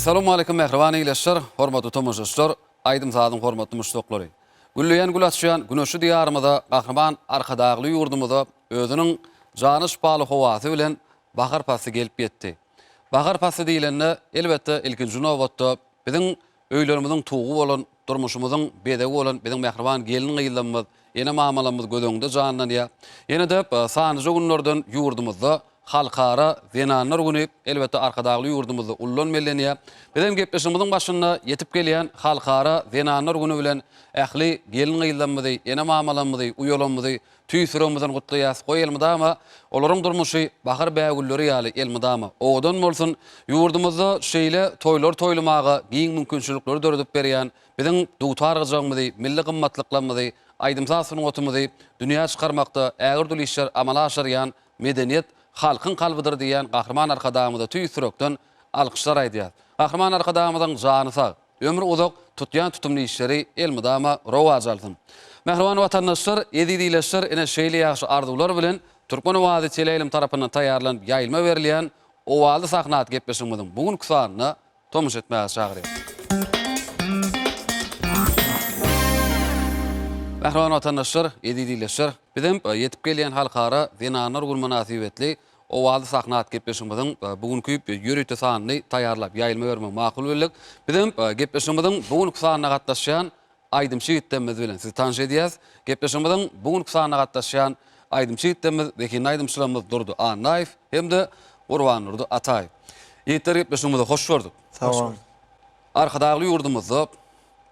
Essalawmaleýkum mähriban ildeşler, hormatly tomaşaçylar, aýdym-sazyň hormatly muşdaklary. Gülleýän gül açýan güneşli Diýarymyza, Gahryman Arkadagly ýurdumyza özüniň jana şypaly howasy bilen bahar pasly gelip ýetdi. Bahar pasly diýlende, elbetde, ilkinji nobatda biziň öýlerimiziň tugy bolan, durmuşymyzyň bezegi bolan biziň mähriban gelin-gyzlarymyz, ene-mamalarymyz göz öňünde janlanýar. Ýene-de sanlyja günlerden ýurdumyzda Halkara zenanlar güni, elbetde, Arkadagly ýurdumyzda ullan bellenýär. Biz hem gepleşigimiziň başynda ýetip gelýän Halkara zenanlar güni bilen ähli gelin-gyzlarymyzy, ene-mamalarymyzy, uýalarymyzy tüýs ýüregimizden gutlaýarys. Goý, elmydama olaryň durmuşy bahar bägülleri ýaly elmydama owadan bolsun! Ýurdumyzda şeýle toýlary toýlamaga giň mümkinçilikleri döredip berýän biziň dutar-gyjagymyzy, milli gymmatlyklarymyzy, aýdym-saz sungatymyzy dünýä çykarmakda ägirt uly işler amala aşyrýan Medeniýet halkyň kalbydyr diýýän Gahryman Arkadagymyza tüýs ýürekden alkyşlar aýdýarys. Gahryman Arkadagymyzyň jany sag, ömri uzak, tutýan tutumly işleri elmydama rowaç alsyn. Mähriban watandaşlar, eziz ildeşler ine şeýle ýagşy arzuwlar bilen Türkmen owazy teleýaýlym tarapyndan taýýarlanyp ýaýlyma berilýän Owazly sahna atly gepleşigimiziň bu günki sanyna tomaşa etmäge çagyrýar. Mähriban watandaşlar, eziz ildeşler, bizem ýetip gelýän Halkara zenanlar güni mynasybetli Owazly sahna atly gepleşigimiziň bu günki ýörite sanyny taýýarlap ýaýlyma bermegi makul bildik. Bizem gepleşigimiziň bu günki sanyna gatnaşýan aýdymçy ýigitlerimiz bilen sizi tanyş edýäris. Gepleşigimiziň bu günki sanyna gatnaşýan aýdymçy ýigitlerimiz, zehinli aýdymçylarymyz Durdy Annaýew hem-de Gurbandurdy Ataýew. Ýigitler gepleşigimize hoş gördük. Sag boluň. Arkadagly ýurdumyzda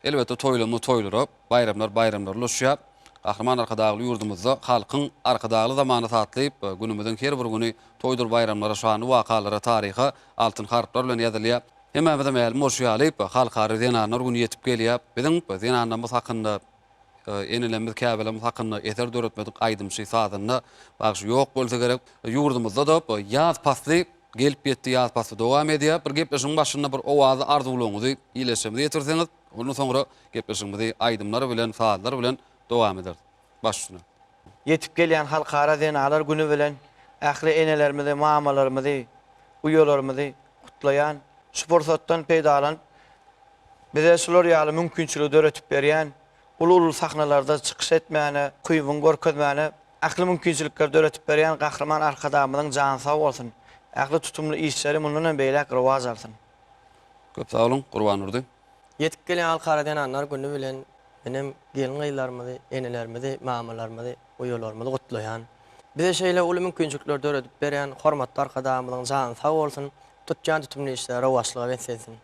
elbetde toýlarymyz toýlara, baýramlar baýramlara ulaşýar. Gahryman Arkadagly ýurdumyzda Halkyň Arkadagly zamanasy atly günümiziň her bir güni toýdur baýramlara, şanly wakalara, taryha altyn harplar bilen ýazylýar. Hemmämize mälim bolşy ýaly, Halkara zenanlar güni ýetip gelýär. Biziň zenanlarymyz hakynda, enelerimiz, käbelerimiz hakynda eser döretmedik aýdymçy, sazanda, bagşy ýok bolsa gerek. Ýurdumyzda-da ýaz pasly gelip ýetdi, ýaz pasly dowam edýär. Bir gepleşigiň başynda bir owazly arzuwlaryňyzy ildeşlerimize ýetirseňiz, ondan soňra gepleşigimizi aýdymlar bilen, sazlar bilen dowam ederis. Baş üstüne. Ýetip gelýän Halkara zenalar güni bilen ähli enelerimizi, mamalarymyzy, uýalarymyzy gutlaýan. Şu pursatdan peýdalanyp, bize şular ýaly mümkinçiligi döretip berýän, uly-uly sahnalarda çykyş etmäne, ukybyňy görkezmäne ähli mümkinçilikleri döretip berýän Gahryman Arkadagymyzyň jany sag bolsun, ähli tutumly işleri mundan hem beýläk rowaç alsyn. Köp sag boluň, Gurbandurdy. Ýetip gelýän Halkara zenanlar güni bilen menem gelin-gyzlarymyzy, enelerimizi, mamalarymyzy, uýalarymyzy gutlaýan. Bize şeýle uly mümkinçilikleri döredip berýän hormatly Arkadagymyzyň jany sag bolsun, tutýan tutumly işleri rowaçlyga beslensin.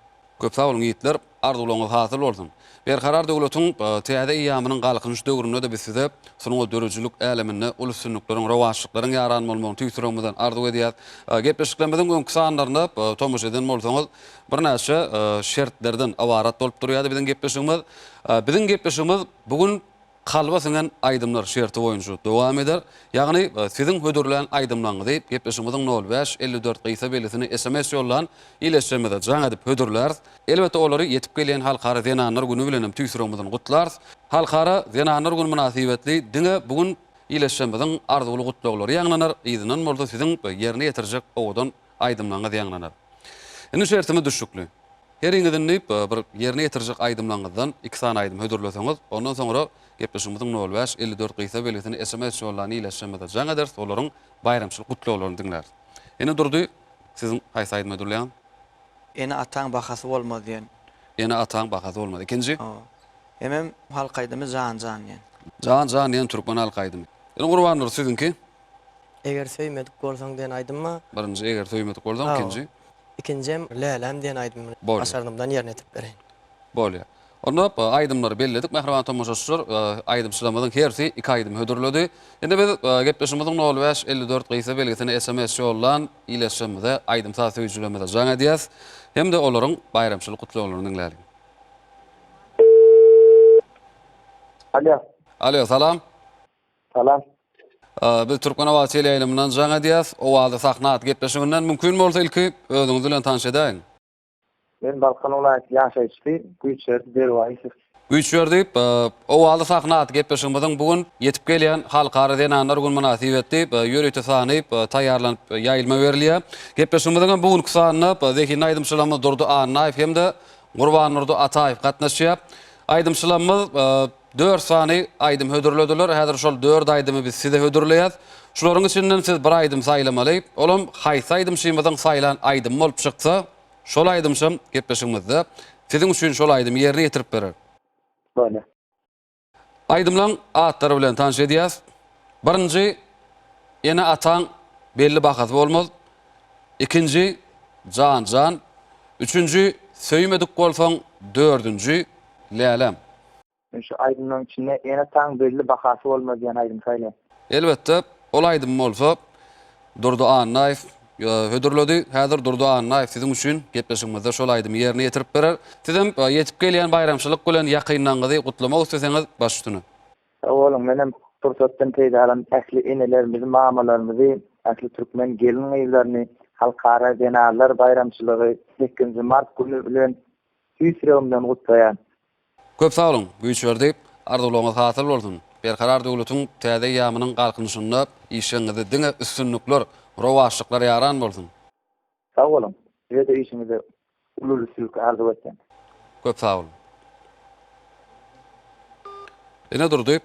Köp sag boluň ýigitler, arzuwlaryňyz hasyl bolsun. Berkarar döwletiň täze eýýamynyň Galkynyş döwründe-de biz size sungat döredijilik äleminde uly üstünlikleriň, rowaçlyklaryň ýaran bolmagyny tüýs ýüregimizden arzuw edýäris. Gepleşiklerimiziň öňki sanlarynda tomaşa eden bolsaňyz, birnäçe şertlerden ybarat bolup durýardy biziň gepleşigimiz. Biziň gepleşigimiz bu gün Kalba siňen aýdymlar şerti boýunça dowam eder. Ýagny, siziň hödürlän aýdymlaryňyzy gepleşigimiziň nol bäş, 54 gysga belgisine sms ýollan ildeşlerimize jaň edip hödürläris. Elbetde, olary ýetip gelýän Halkara zenanlar güni bilen hem tüýs ýüregimizden gutlarys. Halkara zenanlar güni mynasybetli diňe bu gün ildeşlerimiziň arzuwly gutlaglary ýaňlanar, yzyndan bolsa siziň ýerine ýetirjek owadan aýdymlaryňyz ýaňlanar. Indi şertimiz düşnükli. Heriňiz indi bir ýerine ýetirjek aýdymlaryňyzdan iki sany aýdym hödürleseňiz, ondan soňra gepleşigimiziň nol bäş, 54 gysga belgisine sms ýollan ildeşlerimize jaň ederis, olaryň baýramçylyk gutlaglaryny diňläris. Indi Durdy, siziň haýsy aýdymy hödürleýäňiz? Ene-ataň bahasy bolmaz diýen. Ene-ataň bahasy bolmaz. Ikinji? Hawa. Hemem halk aýdymy Jan jan diýen. Jan jan diýen türkmen halk aýdymy. Indi Gurbandurdy siziňki? Eger söýmedik bolsaň diýen aýdym bar. Birinji Eger söýmedik bolsaň, ikinji? Ikinjem Läläm diýen aýdymy Bolýar. başarnymdan ýerine ýetirip bereýin. Bolýar. Onda aýdymlary belledik mähriban tomaşaçylar. Aýdymçylarymyzyň hersi iki aýdym hödürledi. Indi biz gepleşigimiziň nol bäş, 54 gysga belgisine sms ýollan ildeşlerimize, aýdym-saz söýüjilerimize jaň edýäs hem-de olaryň baýramçylyk gutlaglaryny diňläliň. Alýo. Alýo, salam. Salam. Biz Türkmen owazy teleýaýlymyndan jaň edýäs. Owazly sahna atly gepleşiginden. Mümkin bolsa ilki özüňiz bilen tanyş edäýiň. Men Balkan welaýaty ýaşaýjysy Güýçberdi Derwaýysow. Güýç berdi. Owazly sahna atly gepleşigimiziň bu gün ýetip gelýän Halkara zenanlar güni mynasybetli ýörite sany taýýarlanyp ýaýlyma berilýär. Gepleşigimiziň hem bu günki sanyna zehinli aýdymçylarymyz Durdy Annaýew hem-de Gurbandurdy Ataýew gatnaşýar. Aýdymçylarymyz dört sany aýdym hödürlediler. Häzir şol dört aýdymy biz size hödürleýäs. Şularyň içinden siz bir aýdym saýlamaly. Olam haýsy aýdymçymyzyň saýlan aýdymy bolup çyksa, Şol aýdymçam gepleşigimizde siziň üçin şol aýdymy ýerine ýetirip berer. Bolýar. Aýdymlaň atlary bilen tanyş edýäs. Birinji, Ene-ataň belli bahasy bolmaz. Ikinji, Jan jan. Üçünji, Söýmedik bolsaň, dördünji, Läläm. Men şu aýdymlaryň içinde Ene-ataň belli bahasy bolmaz diýen aýdymy saýlaýan. Elbetde, ol aýdym bolsa Durdy Annaýew hödürledi. Häzir Durdy Annaýew siziň üçin gepleşigimizde şol aýdymy ýerine ýetirip berer. Sizem ýetip gelýän baýramçylyk bilen ýakynlaryňyzy gutlamak isleseňiz baş üstüne. Sag boluň, menem pursatdan peýdalanyp ähli enelerimizi, mamalarymyzy, ähli türkmen gelin-gyzlaryny Halkara zenanlar baýramçylygy sekizinji mart güni bilen tüýs ýüregimden gutlaýan. Köp sag boluň, Güýçberdi! Arzuwlaryňyz hasyl bolsun! Berkarar döwletiň täze eýýamynyň galkynyşynda işiňizde diňe üstünlikler, rowaçlyklar ýaran bolsun! Sag boluň! Size-de işiňizde uly üstünlik arzuw etýän. Köp sag boluň! Ine Durdy,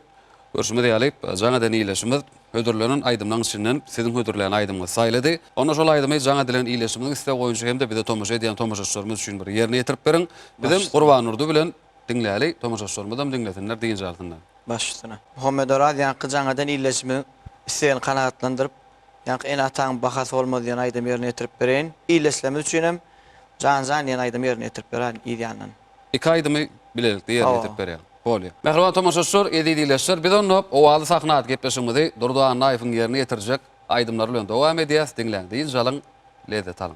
görşümiz ýaly, jaň eden ildeşimiz hödürlenen aýdymlaryň içinden siziň hödürlän aýdymyňyzy saýlady. Onda şol aýdymy jaň edilen ildeşimiziň islegi boýunça hem-de bize tomaşa edýän tomaşaçylarymyz üçin bir ýerine ýetirip beriň. Bizem Gurbandurdy bilen diňläli, tomaşaçylarymyzam diňlesinler, dynç alsynlar. Baş üstüne. Muhammedoraz ýaňky jaň eden ildeşimiziň islegini kanagatlandyryp, ýaňky Ene-ataň bahasy bolmaz diýen aýdymy ýerine ýetirip bereýin. Ildeşlerimiz üçin hem Jan jan diýen aýdymy ýerine ýetirip beräýin yz ýanyndan. Iki aýdymy bilelikde ýerine ýetirip berýäň. Bolýa. Mähriban tomaşaçylar, eziz ildeşler, biz onda Owazly sahna atly gepleşigimizi Durdy Annaýewiň ýerine ýetirjek aýdymlary bilen dowam edýäs. Diňläň, dynç alyň, lezzet alyň.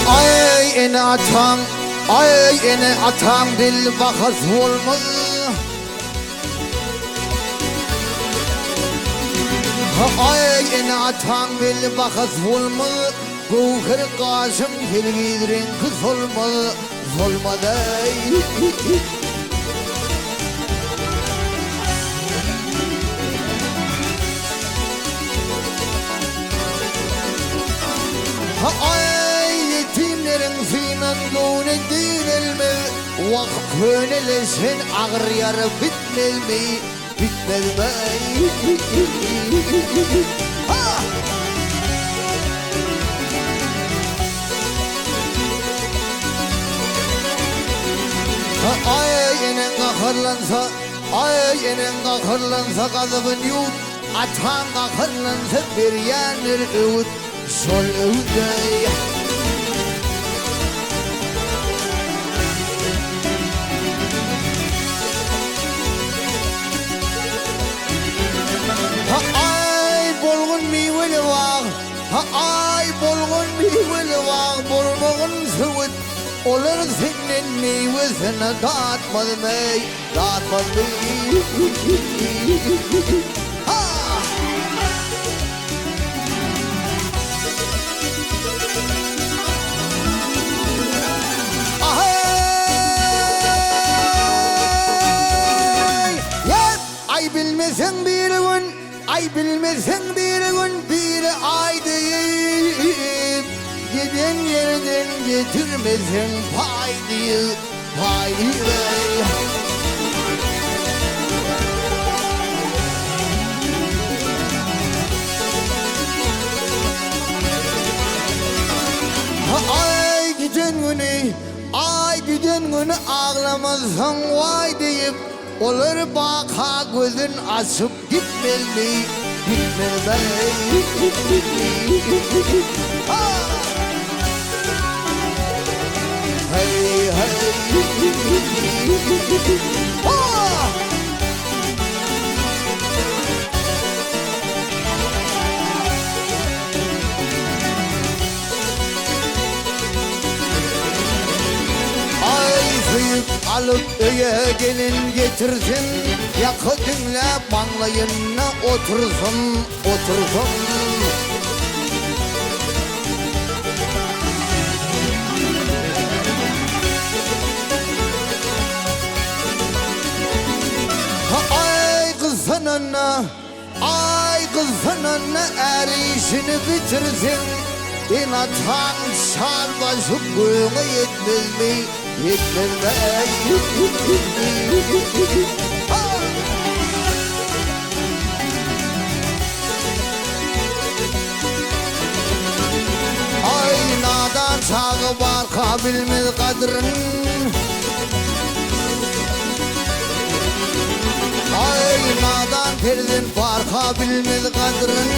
Aý ene-ataň, aý ene-ataň bil bahasy bolmaz. Aý ene-ataň belli bahasy bolmaz, Göwher gaşyň hergiz reňki solmaz, Solmaz-aý. Aý ýetimleriň synan göwni direlmez, Wah könelişen agyr ýara bitmezmi, bitmezmi? Aý eneň gaharlansa, aý eneň gaharlansa gazabyn ýuwut, ataň gaharlansa berýändir öwüt, şol öwüde. Ha-aý, bolgun miweli bag, Ha-aý, bolgun miweli bag, Bolmagyn söwüt, olar senden miwesini datmazmy, datmazmy? Ha! Aheý! Ýat! Aý bilmeseň bir gün, aý bilmeseň bir gün biri aý diýip, giden ýerden getirmeseň paý diýip, paý diýip-eý. Aý giden güni, aý giden güni aglamazsaň waý diýip, olar baka gözün açyp gitmezmi, gitmezmi? Heý, heý. Ha! Aý söýüp alyp öýe gelin getirsin, Ýaka diňläp maňlaýynda otursyn, otursyn. Aý gyssananda Aý gyzsynanda är işini bitirseň, ene-ataň çal başy göňe ýetmezmi, ýetmezmi-äý? Aý nadan çaga barka bilmez gadryn. Aý nadan perzent barka bilmez gadryn.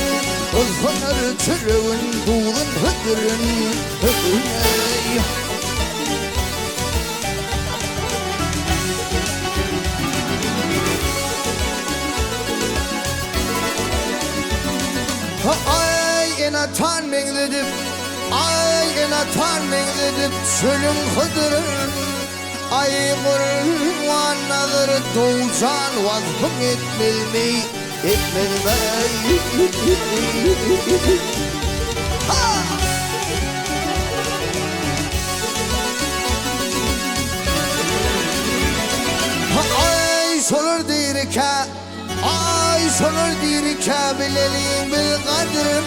Gysganar çöregin duzun hödürin, hödürin eý. Aý ene-atan meňzedip, aý ene-atan meňzedip çölüň Hydyryn. Aý Gurban Nazar Dowjan waspyň etmezmi, etmezmi? Ha! Aý şolar dirikä Aý şolar dirikä bileliň biz gadryn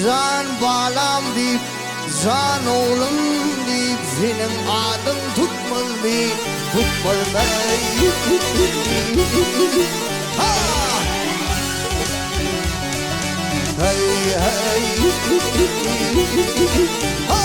Jan balam diýip, jan oglum diýip seniň adyň tutmazmy, tutmazmy? Ha! Heý, heý! Ha!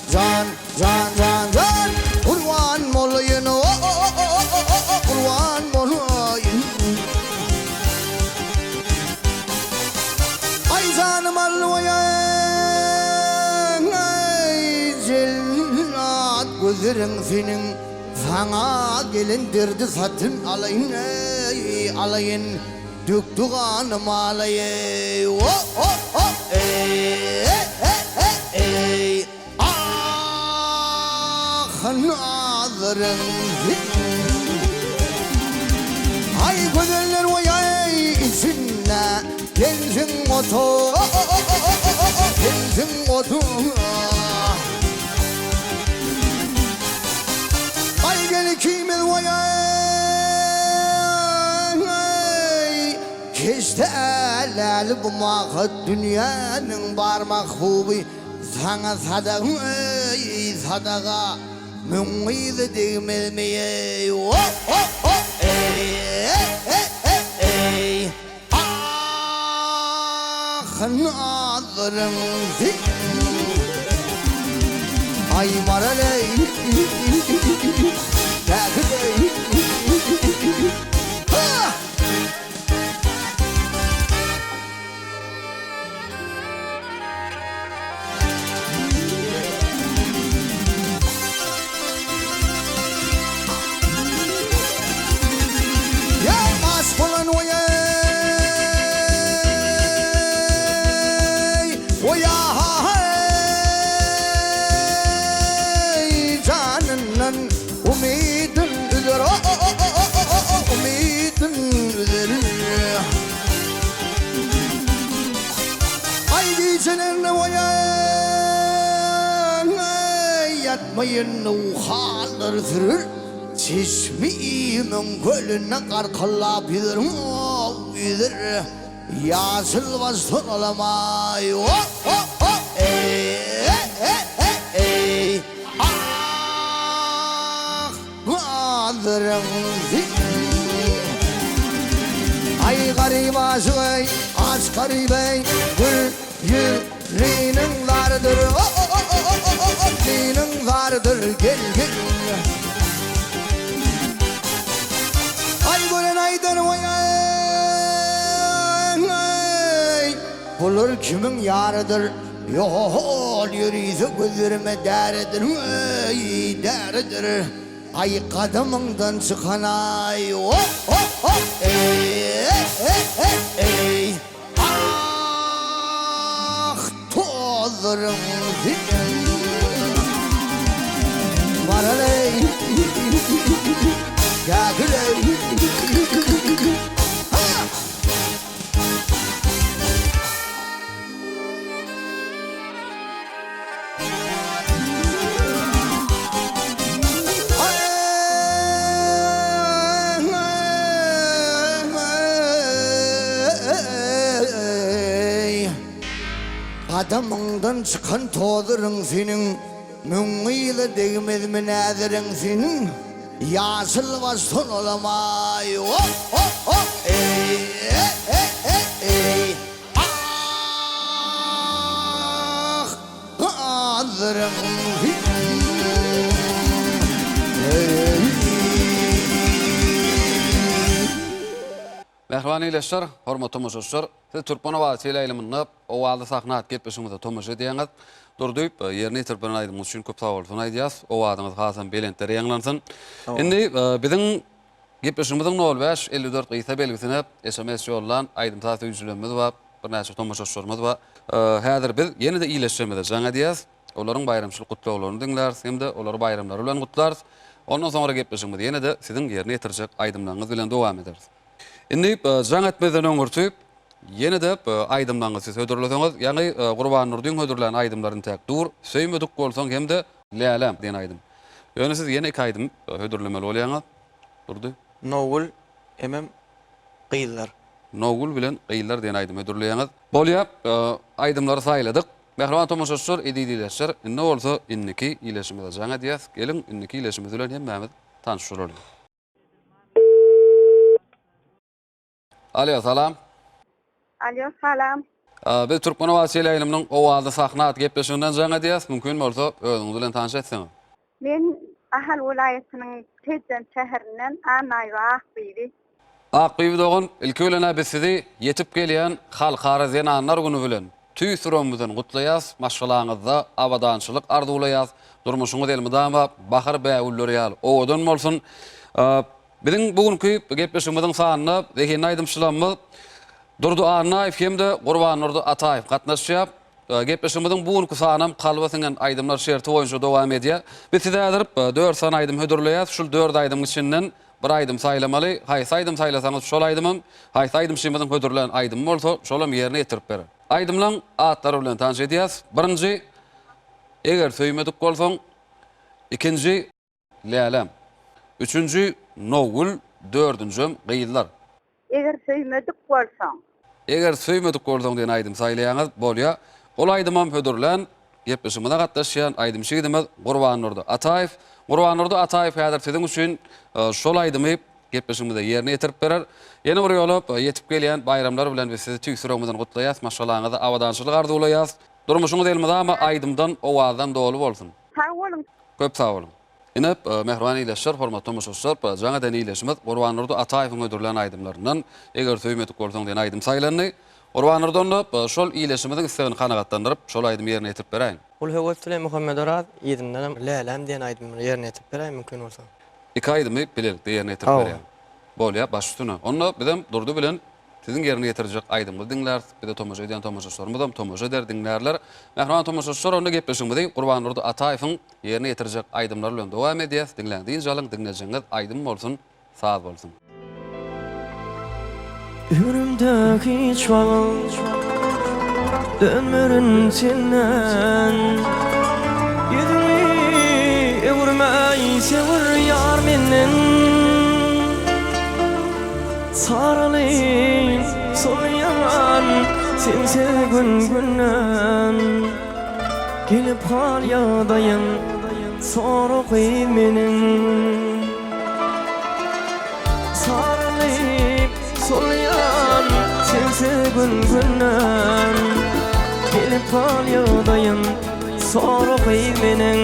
Jan, jan, jan, jan, gurban bolaýyn, o-o-o-o-o-o, gurban bolaýyn. Aý janym al oýaý, jellat gözleriň seniň, saňa gelen derdi satyn alaýyn, eý, alaýyn, dökdi ganym alaýyn, o-o-o, eý-e-e-e-eý. Ah, nazaryň Aý gözeller oýaý içinde Sensiň otu, sensiň otu Aý gel ikimiz oýaý Keşde äläli bu mahat dünýäniň bar mahbuby Saňa sadaga-eý, sadaga, Müň gyza degmezmi-eý, o-o-o, eý-e-e-e-eý. Ah, nazaryň sen, Aý, maral-eý, päkiz-eý, ha! Ýa aşyk bolan oýeý, oýa-ha-heý, Janyndan umydyn. Gijelerine boýa ýatmaýyn hallar sürür. Çeşmimiň kölünde garkyllap ýüzerin, ýüzer. Ýaşyl baş sonalamaý, o-o-o-eý-e-e-e-eý. Ah, gazyryň sen. Aý garyp aşyk-eý, aç garyp-eý, Gül ýüzliniň zarydyr, o-o-o-o-o-o, Liniň zarydyr, gel, gel. Aý gören aýdar, waý-aý, Bular kimiň ýarydyr? Ýol ýörüse gözlerime däridir, eý, däridir. Aý gadamyňdan çykan aý, o-o-o, eý-e-e-e-eý. Ah, tozduryň sen. Maral eý, käkil eý. Ha! Gadamyňdan çykan tozuryň seniň, Müň gyza degmezmi näziriň seniň, Ýaşyl baş sonalamaý, o-o-o, eý-e-e-e-eý. Ah, gazyryň Mähriban ildeşler, hormatly tomaşaçylar, siz Türkmen owazy teleýaýlymynda Owazly sahna atly gepleşigimize tomaşa edýäňiz. Durdy, ýerine ýetirip beren aýdymyňyz üçin köp sag bolsun aýdýas. Owazyňyz hasam belentlere ýaňlansyn. Indi biziň Gepleşigimiziň nol bäş, 54 gysga belgisine sms ýollan aýdym-saz söýüjilerimiz bar, birnäçe tomaşaçylarymyz bar. Häzir biz ýene-de ildeşlerimize jaň edýäris. Olaryň baýramçylyk gutlaglaryny diňläris hem-de olary baýramlary bilen gutlarys. Ondan soňra gepleşigimizi ýene-de siziň ýerine ýetirjek aýdymlaryňyz bilen dowam ederis. Indi jaň etmezden öňürti ýene-de aýdymlaryňyzy siz hödürleseňiz, ýaňy Gurbandurdyň hödürlän aýdymlary intäk dur, Söýmedik bolsaň hem-de Läläm diýen aýdym. Ýöne siz ýene iki aýdym hödürlemeli bolýaňyz. Durdy. Nowgül hemem Gyzlar. Nowgül bilen Gyzlar diýen aýdymy hödürleýäňiz. Bolýa, aýdymlary saýladyk. Mähriban tomaşaçylar, eziz ildeşler, indi bolsa indiki ildeşimize jaň edýäs. Geliň, indiki ildeşimiz bilen hemmämiz tanyş bolalyň. Alýo, salam. Alýo, salam. Biz Türkmen owazy teleýaýlymynyň Owazly sahna atly gepleşiginden jaň edýäs. Mümkin bolsa, özüňiz bilen tanyş etseňiz. Men Ahal welaýatynyň Tejen şäherinden Annaýewa Akbibi. Akbibi dogan, ilki bilen-ä biz sizi ýetip gelýän Halkara zenanlar güni bilen tüýs ýüregimizden gutlaýas, maşgalaňyzda abadançylyk arzuwlaýas, durmuşyňyz elmydama bahar bägülleri ýaly owadan bolsun. Biziň bu günki gepleşigimiziň sanyna zehinli aýdymçylarymyz Durdy Annaýew hem-de Gurbandurdy Ataýew gatnaşýar. Gepleşigimiziň bu günki sanam kalba siňen aýdymlar şerti boýunça dowam edýär. Biz size häzir dört sany aýdym hödürleýäris. Şul dört aýdymyň içinden bir aýdym saýlamaly. Haýsy aýdym saýlasaňyz şol aýdymam, haýsy aýdymçymyzyň hödürlän aýdymy bolsa, şolam ýerine ýetirip berer. Aýdymlaň atlary bilen tanyş edýäris. Birinji, Eger söýmedik bolsaň. Ikinji, Läläm. Üçünji Nowgül, dördünjem Gyzlar. Eger söýmedik bolsaň. Eger söýmedik bolsaň diýen aýdym saýlaýaňyz bolýa. Ol aýdymam hödürlän, gepleşigimize gatnaşýan aýdymçy ýigidimiz Gurbandurdy Ataýew. Gurbandurdy Ataýew häzir siziň üçin şol aýdymy gepleşigimize ýerine ýetirip berer. Ýene bir ýola ýetip gelýän baýramlar bilen biz sizi tüýs ýüregimizden gutlaýas, maşgalaňyza abadançylyk arzuwlaýas. Durmuşyňyz elmydama aýdymdan, owazdan doly bolsun. Sag boluň. Köp sag boluň. Ine, mähriban ildeşler, hormatly tomaşaçylar, jaň eden ildeşimiz Gurbandurdy Ataýewiň hödürlän aýdymlaryndan Eger söýmedik bolsaň diýen aýdym saýlandy. Gurbandurdy onda şol ildeşimiziň islegini kanagatlandyryp, şol aýdymy ýerine ýetirip beräýiň. Uly höwes bilen Muhammet Oraz, yzyndanam Läläm diýen aýdymyny ýerine ýetirip beräý mümkin bolsa. Iki aýdymy bilelikde ýerine ýetirip berýäň. Bolýa, baş üstüne. Onda bizem Durdy bilen Siziň ýerine ýetirjek aýdymyňyzy diňläris, bize tomaşa edýän tomaşaçylarymyzam tomaşa eder, diňlärler. Mähriban tomaşaçylar, onda gepleşigimizi Gurbandurdy Ataýewiň ýerine ýetirjek aýdymlary bilen dowam edýäs. Diňläň, dynç alyň, diňlejegiňiz aýdym bolsun, saz bolsun. Ömrümde hiç wagt. Dönmerin senden. Ýüzüňi öwürmäý söwer ýar menden. Saralyp solýan sensiz gün-günden. Gelip hal ýagdaýym sora gyz meniň. Saralyp solýan sensiz gün-günden. Gelip hal ýagdaýym sora gyz meniň.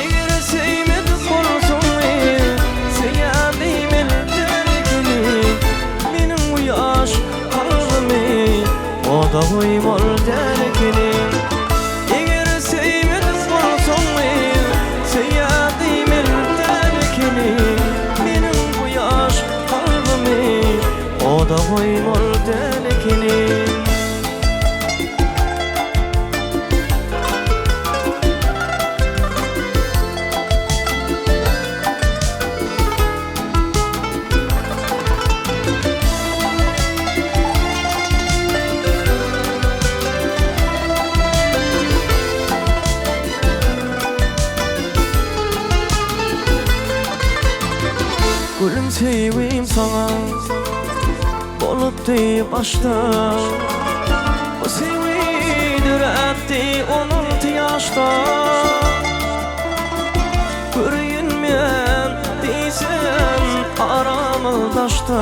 Eger söýmedik bolsaň gyz, söýen diýmeli däl ekeni. Meniň bu ýaş kalbymy oda goýmaly däl ekeni. Eger söýmedik bolsaň gyz, söýen diýmeli däl ekeni. Meniň bu ýaş kalbymy oda goýmaly däl ekeni. Gülüm söýgim saňa bolupdy başda Bu söýgi döräpdi 16 ýaşda Göreýin men diýsem aramyz daşda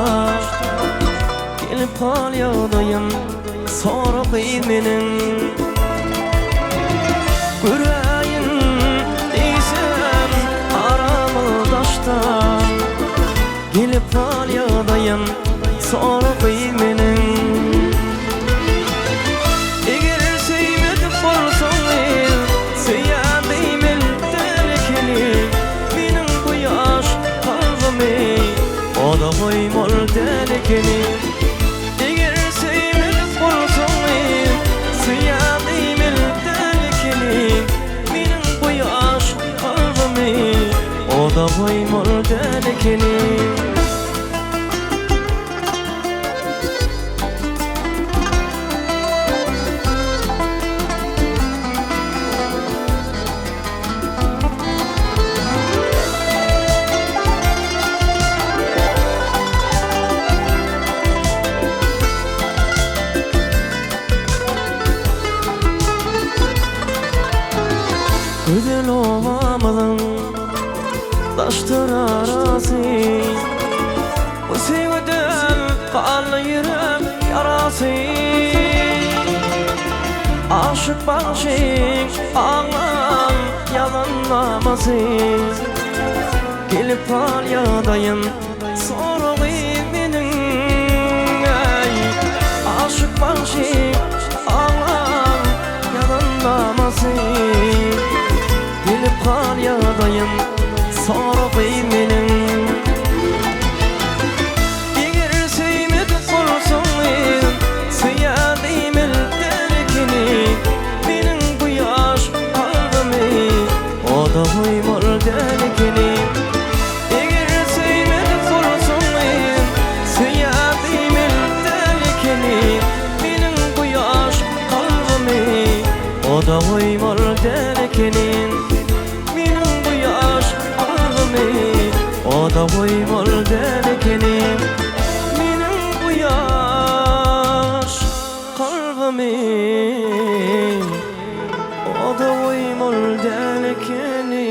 Gelip hal ýagdaýym sora gyz meniň Göräýin diýsem aramyz daşda Gelip hal ýagdaýym sora gyz meniň Eger söýmedik bolsaň gyz Söýýän diýmeli däl ekeni Meniň bu ýaş kalbymy Oda goýmaly däl ekeni Eger söýmedik bolsaň gyz Söýýän diýmeli däl ekeni Meniň bu ýaş kalbymy Oda goýmaly däl ekeni. Gözel obamyzyň daşdyr arasy Bu söýgüden galdy ýürek ýarasy Aşyk bagşyň aňan ýazan namasy Gelip gal ýagdaýym soragy meniň Eý, aşyk bagşyň aňan ýazan namasy Gelip gal ýagdaýym soragy meniň Eger söýmedik bolsaň gyz, söýýän diýmeli däl ekeni Meniň bu ýaş kalbymy oda goýmaly däl ekeni Eger söýmedik bolsaň gyz, söýýän diýmeli däl ekeni Meniň bu ýaş kalbymy oda goýmaly däl ekeni Meniň bu ýaş kalbymy oda goýmaly däl ekeni Meniň bu ýaş kalbymy oda goýmaly däl ekeni.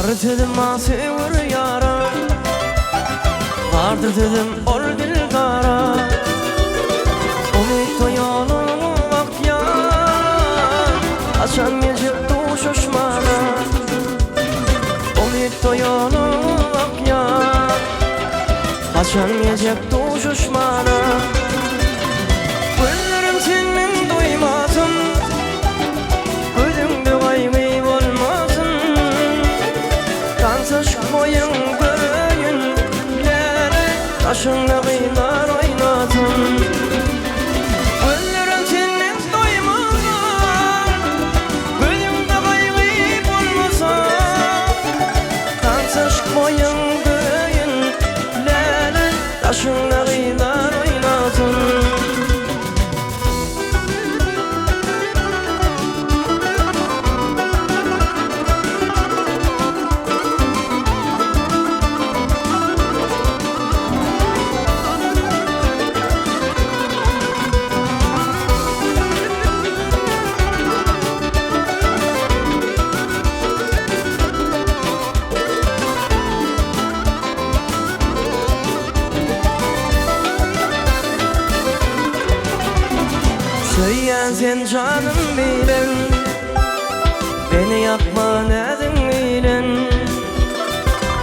Bir sözüm bar söwer ýara Bardyr sözüm ol dildara Umytda ýoluň bakýan Haçan geljek duşuşmana Umytda ýoluň bakýan Haçan geljek duşuşmana Gözlerim senden doýmasyn. Sen janym bilen Meni ýakma näziň bilen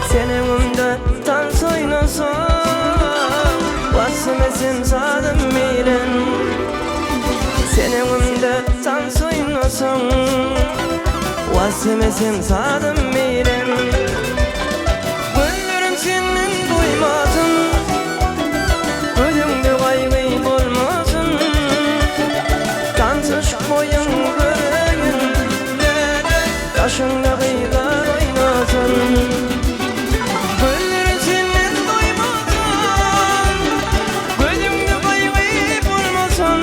Sen öňümde tans oýnasaň Basym etsem sazym bilen Sen öňümde tans oýnasaň Wasym etsem sazym bilen Gözlerim senden doýmasyn Gözüňde gaýgy bolmasyn Tansyşyp boýuň göreýin Läle daşyňda gyzlar oýnasyn Gözlerim senden doýmasyn Gözüňde gaýgy bolmasyn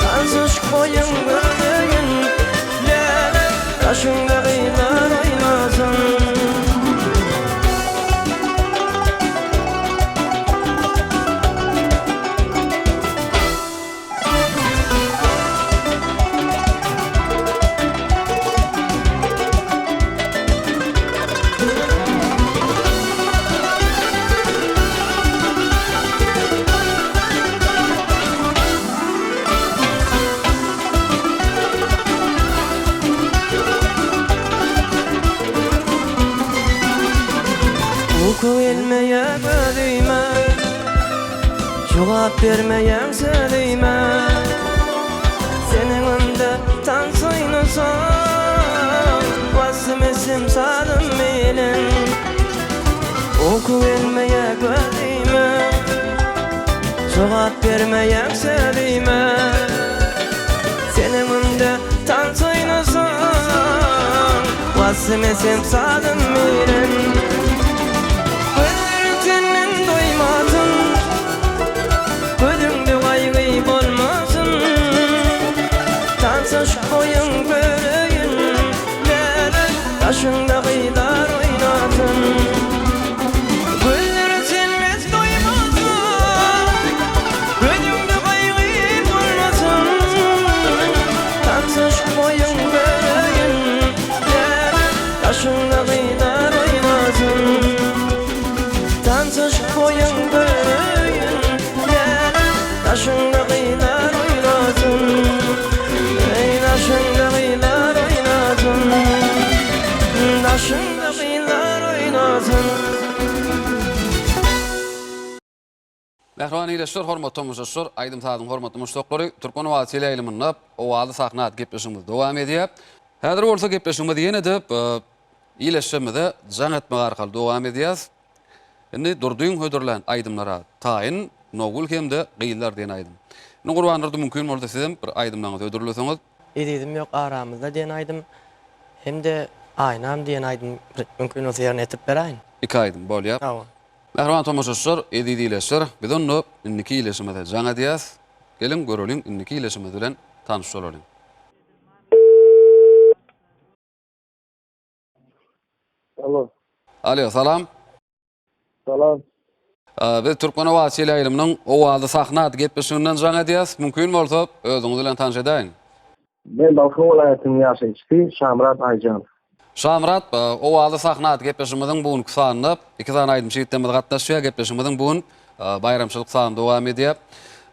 Tansyşyp boýuň göreýin Läle daşyňda gyzlar oýnasyn. Uky gelmeýär gözüme Jogap bermeýäň sözüme Sen öňümde tans oýnasaň Basym etsem sazym bilen Uky gelmeýär gözüme Jogap bermeýäň sözüme Sen öňümde tans oýnasaň Wasym etsem sazym bilen Gözlerim senden doýmasyn Gözüňde gaýgy bolmasyn Tansa şu boýuň göreýin Läle daşyňda gyzlar oýnasyn Gözlerim senden doýmasyn Gözüňde gaýgy bolmasyn Tansa şu boýuň göreýin Läle daşyňda gyzlar oýnasyn Tansa şu boýuň göreýin Läle daşyňda gyzlar oýnasyn Eý daşyňda gyzlar oýnasyn Daşyňda gyzlar oýnasyn. Mähriban ildeşler, hormatly tomaşaçylar, aýdym-sazyň hormatly muşdaklary, Türkmen owazy teleýaýlymynda Owazly sahna atly gepleşigimiz dowam edýär. Häzir bolsa gepleşigimizi ýene-de ildeşlerimize jaň etmek arkaly dowam edýäris. Indi Durdyň hödürlän aýdymlara taýyn Nowgül hem-de Gyzlar diýen aýdym. Indi Gurbandurdy mümkin bolsa sizem bir aýdymlaryňyzy hödürleseňiz. Ezizim ýok aramyzda diýen aýdym hem-de Aýnam diýen aýdym mümkin bolsa ýerine ýetirip beräýiň. Iki aýdym bolýar. Hawa. Mähriban tomaşaçylar, eziz ildeşler, biz onda indiki ildeşimize jaň edýäs. Geliň, göreliň, indiki ildeşimiz bilen tanyş bolalyň. Alo. Alo, salam. Salam. Biz Türkmen owazy teleýaýlymynyň Owazly sahna atly gepleşiginden jaň edýäs. Mümkin bolsa, özüňiz bilen tanyş edäýiň. Men Balkan welaýatynyň ýaşaýjysy Şamyrat Aýjanow. Şamyrat, Owazly sahna atly gepleşigimiziň bu günki sanynda iki sany aýdymçy ýigitlerimiz gatnaşýar. Gepleşigimiziň bu gün baýramçylyk sany dowam edýär.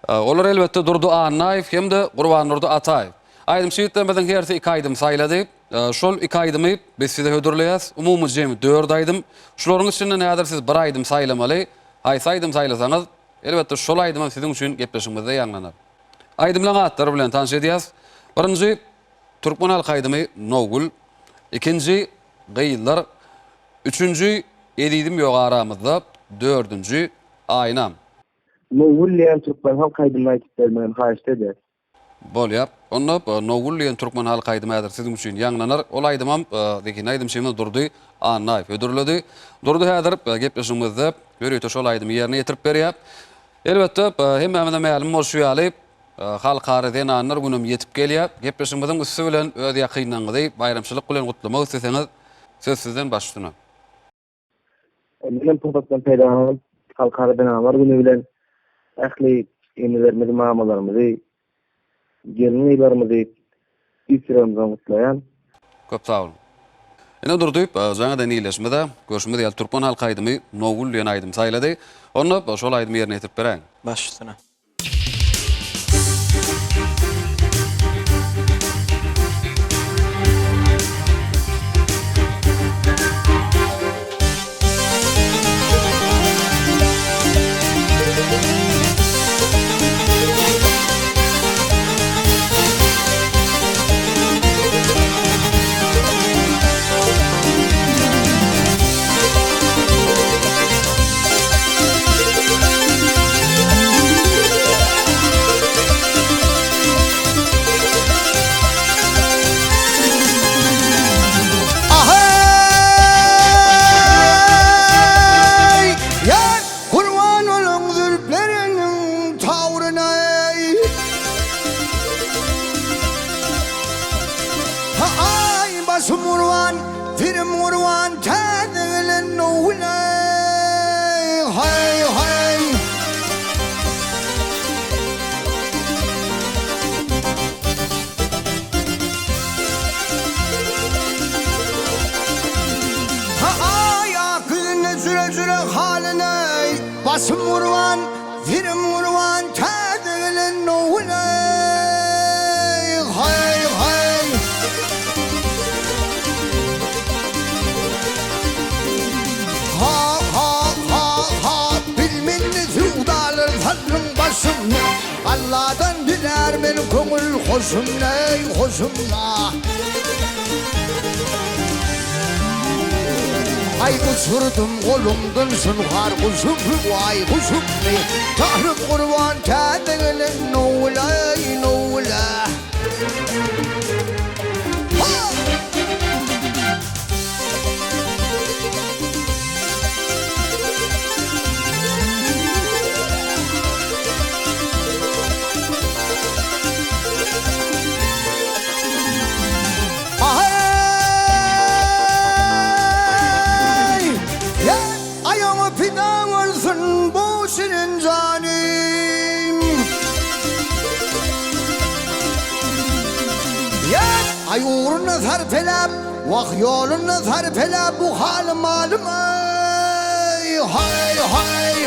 Olar elbetde Durdy Annaýew hem-de Gurbandurdy Ataýew. Aýdymçy ýigitlerimiziň hersi iki aýdym saýlady. Şol iki aýdymy biz size hödürleýäs. Umumy jemi dört aýdym. Şularyň içinden häzir siz bir aýdym saýlamaly. Haýsy aýdym saýlasaňyz, elbetde şol aýdymam siziň üçin gepleşigimizde ýaňlanar. Aýdymlaryň atlary bilen tanyş edýäs. Birinji türkmen halk aýdymy Nowgül, ikinji Gyzlar, üçünji Ezizim ýok aramyzda, dördünji Aýnam. Nowgül diýen türkmen halk aýdymyny aýdyp bermegini haýyşt edýäs. Bolýar. Onda Nowgül diýen türkmen halk aýdymy häzir siziň üçin ýaňlanar. Ol aýdymam zehinli aýdymçymyz Durdy Annaýew hödürledi. Durdy häzir gepleşigimizde ýörite şol aýdymy ýerine ýetirip berýär. Elbetde, hemmämize mälim bolşy ýaly, Halkara zenanlar günem ýetip gelýär. Gepleşigimiziň üsti bilen öz ýakynlaryňyzy baýramçylyk bilen gutlamak isleseňiz, söz sizden baş üstüne. Menem pursatdan peýdalanyp, Halkara zenanlar güni bilen ähli enelerimizi, mamalarymyzy, gelin-gyzlarymyzy tüýs ýüregimden gutlaýan. Köp sag boluň. Ine Durdy, jaň eden ildeşimiz-ä, görşümiz ýaly türkmen halk aýdymy Nowgül diýen aýdymy saýlady. Onda şol aýdymy ýerine ýetirip beräýiň. Baş üstüne. Başym gurban, serim gurban täze gelen nowlay Haý haý. Ha-aý ak ýüzünde jüre-jüre halyny Başym gurban, serim gurban täze gelen nowlay Haý haý. Ha ha ha ha bilmindi söwdalar saldyň başymny Alladan dilär men köňül hoşumny hoşumna. Aý uçurdum goluňdan şunhar guşum waý guşumny Tahrym gurban täze gelen nowlaý nowla. Ha! Aheý! Ýa, aýagyňa pida bolsun bu şirin janym. Ýa, aý ugrunda sarp eläp, wah, ýolunda sarp eläp bu halym-malym, aý, haý, haý.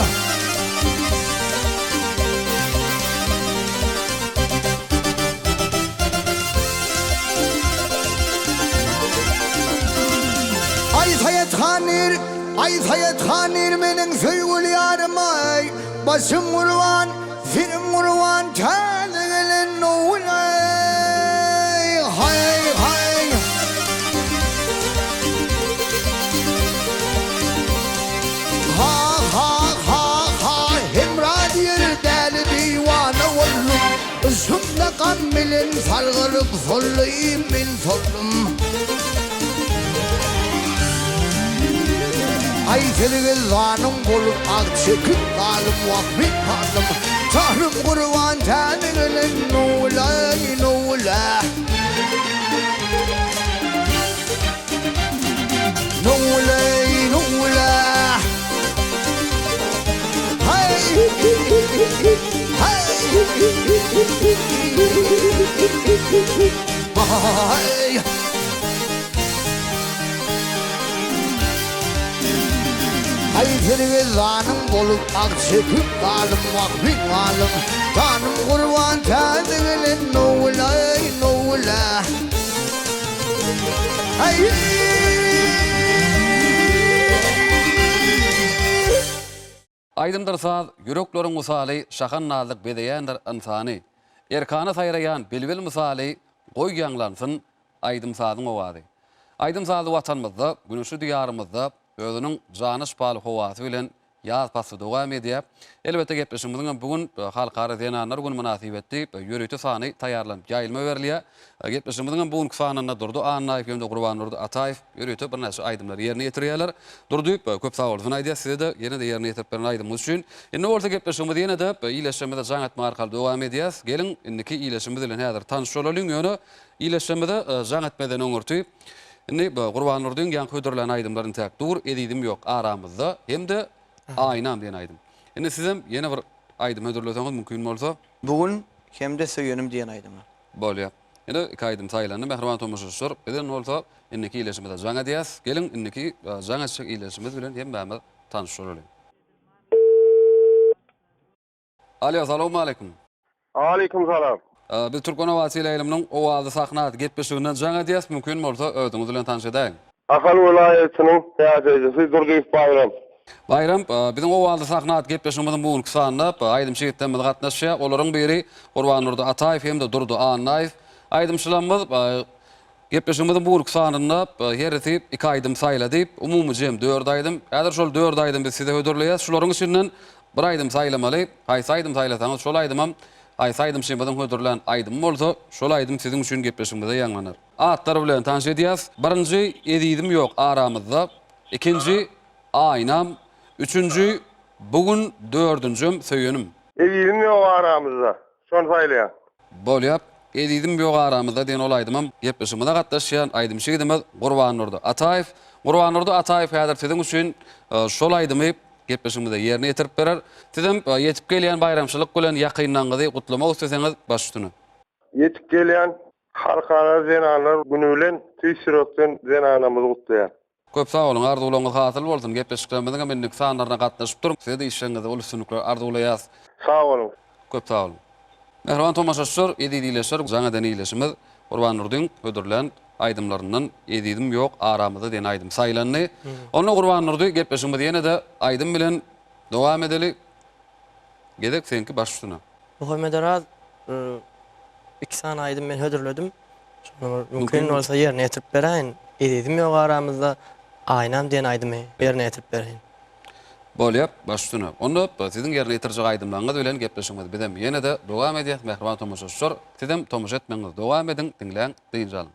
Aý Saýat han ir, aý Saýat han ir meniň söýgüli ýarym aý, Başym gurban, serim gurban täze gelen ogul aý, haý, haý. Ha, ha, ha, ha, Hemra diýer däli diwana boldum. Yşkymda gam bilen sargalyp soldym men soldum. Aý sergezanyň bolup ah çekip galdym wah men galdym. Janym gurban täze gelen nowlaý nowla. Nowlaý nowla. Haý! Haý sergezanyň bolup ah çekip galdym wah men galdym Janym gurban täze gelen nowlaý nowla Haý! Aýdymdyr saz, ýürekleriň wysaly, Şahan nazlyk bezeýändir ynsany. Erkana saýraýan bilbil mysaly, Goý ýaňlansyn aýdym-sazyň owazy. Aýdym-sazly Watanymyzda, güneşli Diýarymyzda özüniň jana şypaly howasy bilen Ýaz pasly dowam edýär. Elbetde gepleşigimiziň hem bu gün Halkara zenanlar güni mynasybetli ýörite sany taýýarlanyp ýaýlyma berilýär. Gepleşigimiziň hem bu günki sanynda Durdy Annaýew hem-de Gurbandurdy Ataýew ýörite birnäçe aýdymlary ýerine ýetirýärler. Durdy, köp sag bolsun aýdýas size-de ýene-de ýerine ýetirip beren aýdymyňyz üçin. Indi bolsa gepleşigimizi ýene-de ildeşlerimize jaň etmek arkaly dowam edýäs. Geliň, indiki ildeşimiz bilen häzir tanyş bolalyň. Ýöne ildeşlerimize jaň etmezden öňürti Indi bu Gurbandurdyň ýaňky hödürlän aýdymlary intäk dur, Ezizim ýok aramyzda hem-de Aýnam diýen aýdym. Indi sizem ýene bir aýdym hödürleseňiz mümkin bolsa. Bu gün hem-de Söýenim diýen aýdymlar. Bolýa. Ine iki aýdym saýlandy mähriban tomaşaçylar. Bizem bolsa indiki ildeşimize jaň edýäs. Geliň indiki jaň etjek ildeşimiz bilen hemmämiz tanyş bolalyň. Alýo salowmaleýkim. Aleýkum salam. Biz Türkmen owazy teleýaýlymynyň Owazly sahna atly gepleşiginden jaň edýäs, mümkin bolsa özüňiz bilen tanyş edäýiň. Ahal welaýatynyň ýaşaýjysy Durdyýew Baýram. Baýram, biziň Owazly sahna atly gepleşigimiziň bu günki sanynda aýdymçy ýigitlerimiz gatnaşýar. Olaryň biri Gurbandurdy Ataýew hem-de Durdy Annaýew. Aýdymçylarymyz Gepleşigimiziň bu günki sanynda herisi iki aýdym saýlady. Umumy jem dört aýdym. Häzir şol dört aýdymy biz size hödürleýäs. Şularyň içinden bir aýdym saýlamaly. Haýsy aýdym saýlasaňyz, şol aýdymam haýsy aýdymçymyzyň hödürlän aýdymy bolsa, şol aýdym siziň üçin gepleşigimizde ýaňlanar. Atlary bilen tanyş edýäs. Birinji Ezizim ýok aramyzda. Ikinji Aýnam. Üçünji Bu gün dördünjem Söýenim. Ezizim ýok aramyzda. Şony saýlaýan. Bolýa. Ezizim ýok aramyzda diýen ol aýdymam gepleşigimize gatnaşýan aýdymçy ýigidimiz Gurbandurdy Ataýew. Gurbandurdy Ataýew häzir siziň üçin şol aýdymy gepleşigimizde ýerine ýetirip berer. Sizem ýetip gelýän baýramçylyk bilen ýakynlaryňyzy gutlamak isleseňiz baş üstüne. Ýetip gelýän Halkara zenanlar güni bilen tüýs ýürekden zenanamyzy gutlaýan. Köp sag boluň, arzuwlaryňyz hasyl bolsun, gepleşiklerimiziň hem indiki sanlaryna gatnaşyp duruň, size-de işleriňizde uly üstünlikler arzuwlaýas. Sag boluň. Köp sag boluň. Mähriban tomaşaçylar, eziz ildeşler, jaň eden ildeşimiz Gurbandurdyň hödürlän aýdymlaryndan Ezizim ýok aramyzda diýen aýdym saýlandy. Onda Gurbandurdy gepleşigimizi ýene-de aýdym bilen dowam edeli. Gezek seňki baş üstüne. Muhammedoraz iki sany aýdym men hödürledim. Şony bir mümkin bolsa ýerine ýetirip beräýin. Ezizim ýok aramyzda, Aýnam diýen aýdymy ýerine ýetirip beräýin. Bolýar, baş üstüne. Onda siziň ýerine ýetirjek aýdymlaryňyz bilen gepleşigimizi bizem ýene-de dowam edýäs, mähriban tomaşaçylar. Sizem tomaşa etmegiňizi dowam ediň, diňläň, dynç alyň.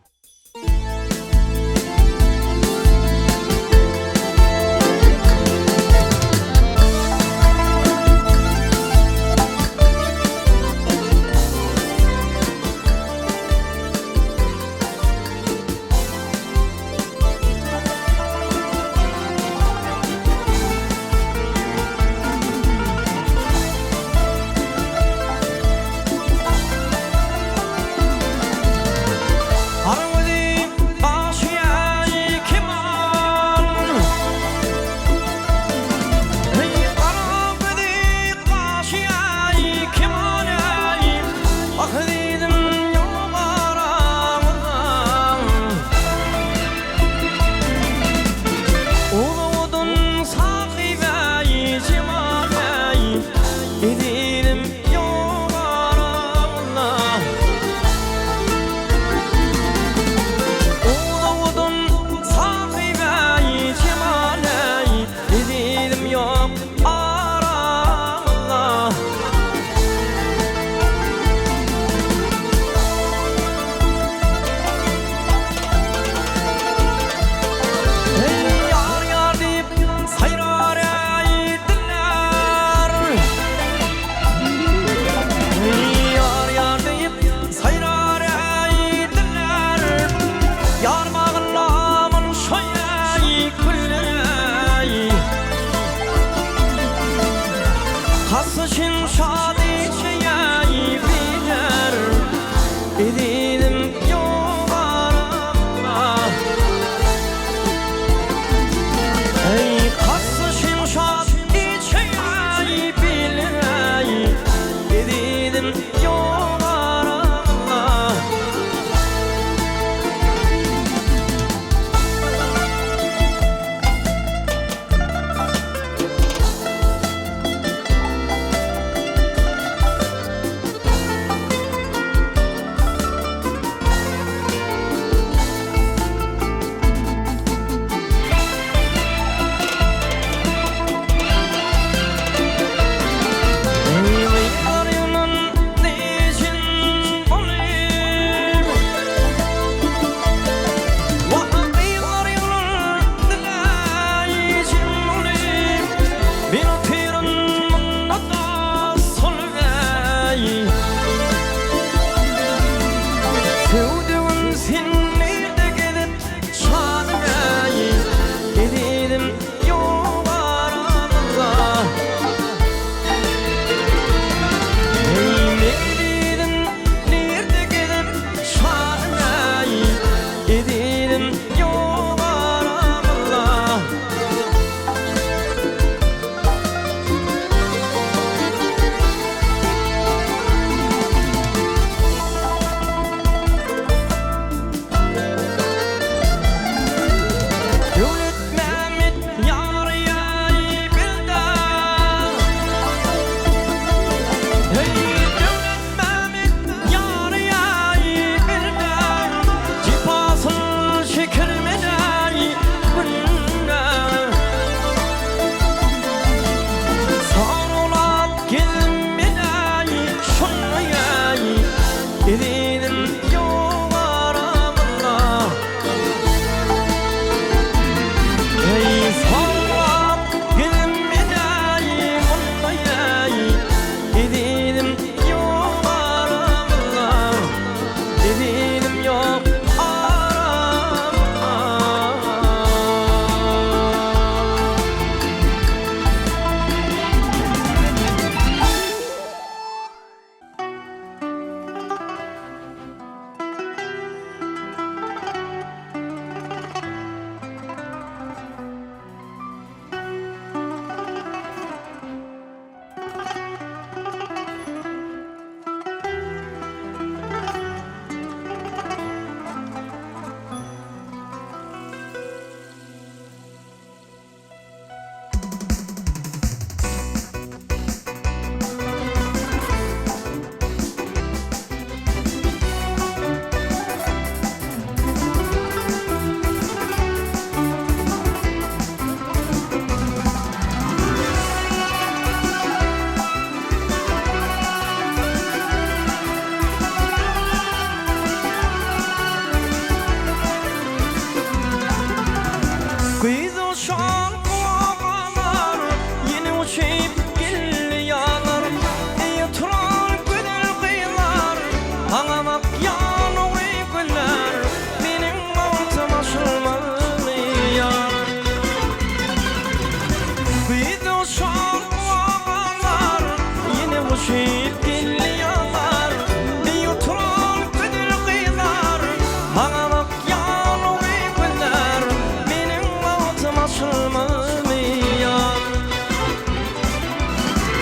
Maňa bakýan o gyz gözler Meniň bagtym açylmazmy ýar?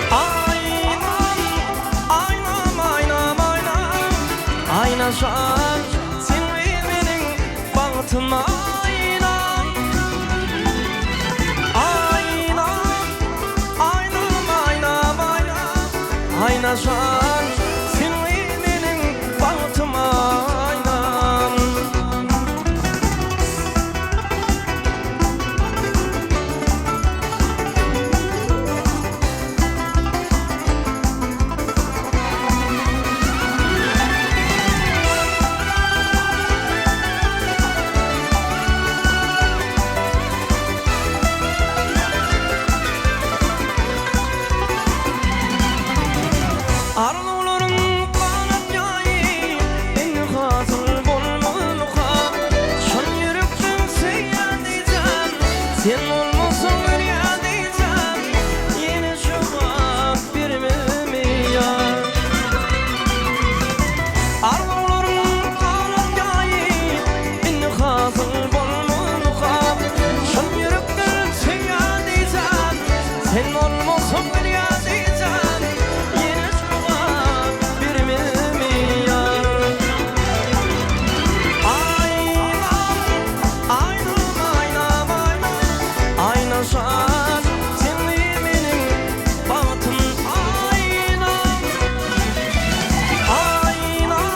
Aýnam, aýnam, aýnam, aýnam Aýna jan, sen gyz meniň bagtym aýnam Aýnam, aýnam, aýnam, aýnam Aýna jan, sen gyz meniň bagtym aýnam. Arzuwlaryň ganat ýaýy indi hasyl bolmazmyka? Çyn ýürekden söýýän diýsem, sen bolmasaň ölýän diýsem, ýene jogap bermezmi ýar? Arzuwlaryň ganat ýaýy indi hasyl bolmazmyka? Çyn ýürekden söýýän diýsem, sen bolmasaň ölýän diýsem, ýene jogap bermezmi ýar? Aýnam, aýnam, aýnam, aýnam, aýna jan, sen meniň bagtym aýnam. Aýnam,